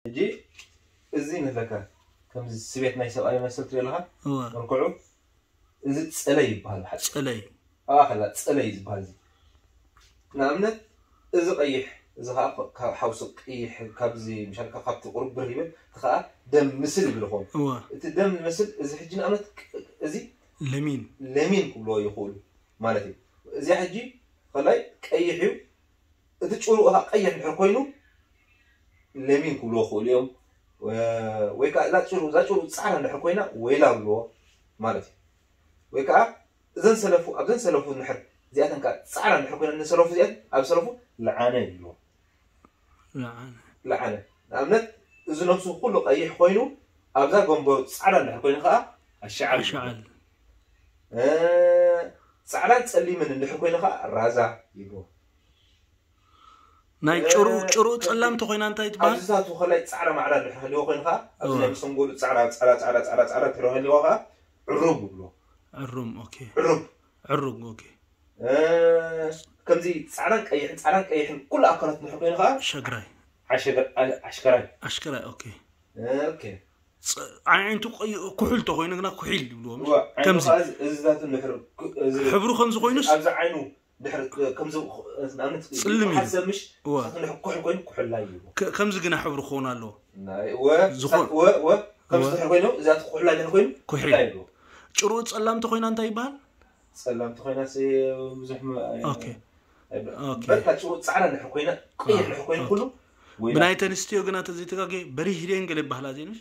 ሕጂ እዚ ንለካ ከምዚ ስቤት ናይ ሰብኣይ መስል ትሪኦ ኣለካ እወ መልክዑ እዚ ፀለይ ይበሃል ብሓቂ ፀለይ ኣባኸላ ፀለይ ዝበሃል እዚ ንኣብነት እዚ ቀይሕ እዚ ከዓ ካብ ሓውሲ ቀይሕ ካብዚ ምሻልካ ካብቲ ቁሩብ ብር ይብል እቲ ከዓ ደም ምስል ይብል ይኸውን እወ እቲ ደም ዝመስል እዚ ሕጂ ንኣብነት እዚ ለሚን ለሚን ክብልዎ ይኽእሉ ማለት እዩ እዚኣ ሕጂ ከላይ ቀይሕ እዩ እቲ ጭሩ ከዓ ቀይሕ እንድሕር ኮይኑ ለሚን ክብልዎ ክእሉ እዮም ወይ ከዓ እዛ ጭሩ እዛ ጭሩ ፃዕዳ እንድሕር ኮይና ወይላ ብልዎ ማለት እዩ ወይ ከዓ እዘን ሰለፉ ኣብዘን ሰለፉ እንድሕር እዚኣተን ከዓ ፃዕዳ እንድሕር ኮይነ ንሰለፉ እዚኣት ኣብ ሰለፉ ለዓነ ይብልዎ ለዓነ ለዓነ ንኣብነት እዚ ነብሱ ኩሉ ቀይሕ ኮይኑ ኣብዛ ገንበሩ ፃዕዳ እንድሕር ኮይኑ ከዓ ኣሸዓል ይብልዎ። ኣሸዓል እ፣ ፃዕዳን ፀሊምን እንድሕር ኮይኑ ከዓ ራዛ ይብልዎ ናይ ጭሩ ጭሩ ፀላም ተኮይና እንታይ ትበሃል ኣብዚታቱ ከላይ ፃዕዳ ማዕዳ እንድሕር ህልዎ ኮይኑ ከዓ ኣብዚ እወ። ናይ መሰንጎሉ ፃዕዳ ፃዕዳ ፃዕዳ ፃዕዳ ፃዕዳ እንድሕር ህልዎ ከዓ ዕሩብ ይብልዎ ዕሩም ኦኬ ዕሩብ ዕሩግ ኦኬ እ፣ ከምዚ ፃዕዳን ቀይሕን ፃዕዳን ቀይሕን ኩሉ ኣካላት እንድሕር ኮይኑ ከዓ ሸግራይ ዓሸገ- ዓ- ዓሽከራይ ኣሽከራይ ኦኬ ኦኬ ፅ- ዓይነቱ ቀይ- ኩሑል ተኮይኑ ግና ኩሒል ይብልዎ ምሽ? እዋ፣ ዓይኑ ከምዚ ከዓ እዚ- እዚ ዛቱ እንድሕር ክ- እዚ ሕብሩ ከምዚ ኮይኑስ ኣብዚ ዓይኑ ድሕር ከምዚ ንኣብነት ፅልም ኢሉ። ሓሰብ ምሽ እዋ። ሳት እንድሕር ኩሕል ኮይኑ ኩሕላ እዩ ከ- ከምዚ ግና ሕብሩ ክኸውን ኣለዎ ናይ- ወ ዝኾን- ሳት- ወ- ወ- ከምዚ ወ- ድሕር ኮይኑ እዚኣት ኩሕላ ድሕር ኮይኑ ኩሒል። ኩሕላ እዩ ጭሩ ፀላም ተኮይና እንታይ ይበሃል ፀላም ተኮይና ሲ ብዙሕ መ- ኦኬ ኣይብላ- ኦኬ። በታ ጭሩ ፃዕዳ ድሕር ኮይና ቀይሕ ድሕር ኮይኑ ኩሉ ወይ ብናይ ተንስትዮ ግና ተዘይተጋገ በሪህ ድየን ገለ ይበሃላ ዜንሽ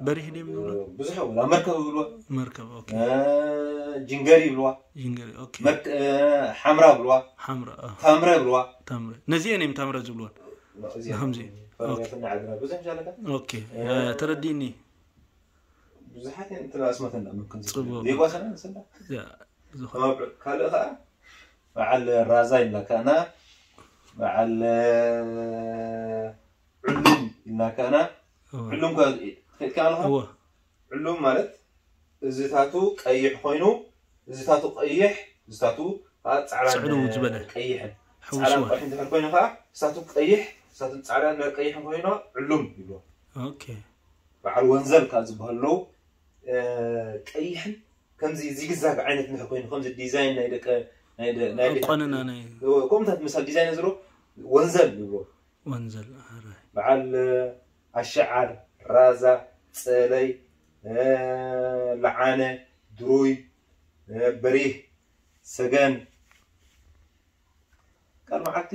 በሪህ ድየን ይብሉ ብዙሕ ወላ መርከብ ይብልዋ መርከብ ኦኬ እ፣ ጅንገር ይብልዋ ጅንገሪ ኦኬ መክ- እ፣ ሓምራ ይብልዋ ሓምራ አ፣ ታምረ ይብልዋ ታምረ ነዚአን እዮም ታምረ ዝብልወን እዚኣ ከምዚ። ፈረትን ዓድና ብዙሕ ሻለካ ኦኬ እ፣ ተረዲእኒ ብዙሓት እየን እንትን ኣስማተን ዳ መከን ጽቡቅ። ዜጓሰና ንስዳ እዚኣ ዝኾነ መብዕ ካልእ ከዓ በዓል ራዛ ኢልና ከኣና በዓል እ፣ ዕሉም ኢልና ከኣና እወ። ዕሉም ከ- ከይድካ ኣለኻ እወ ዕሉም ማለት እዚታቱ ቀይሕ ኮይኑ እዚታቱ ቀይሕ እዚታቱ ከዓ ፃዕዳን ፅዕድው ዝበለ። ቀይሕን ሕውስዋ ፃዕዳን ቀይሕ እንድሕር ኮይኑ ከዓ እሳቱ ቀይሕ እሳቱ ፃዕዳን ቀይሕን ኮይኑ ዕሉም ይብሎ ኦኬ በዓል ወንዘል ካብ ዝበሃሉ እ፣ ቀይሕን ከምዚ ዚግዛግ ዓይነት እንድሕር ኮይኑ ከምዚ ዲዛይን ናይ ደቀ ናይ ደ- ናይ ደቂ- ቆንና ናይ ከምታት ምሳል ዲዛይን ዝሮ ወንዘል ይብሎ ወንዘል ኣራይ በዓል ኣሸዓር ራዛ ፀለይ እ፣ ለዓነ ድሩይ እ፣ በሪህ ሰገን ቃል መዓልቲ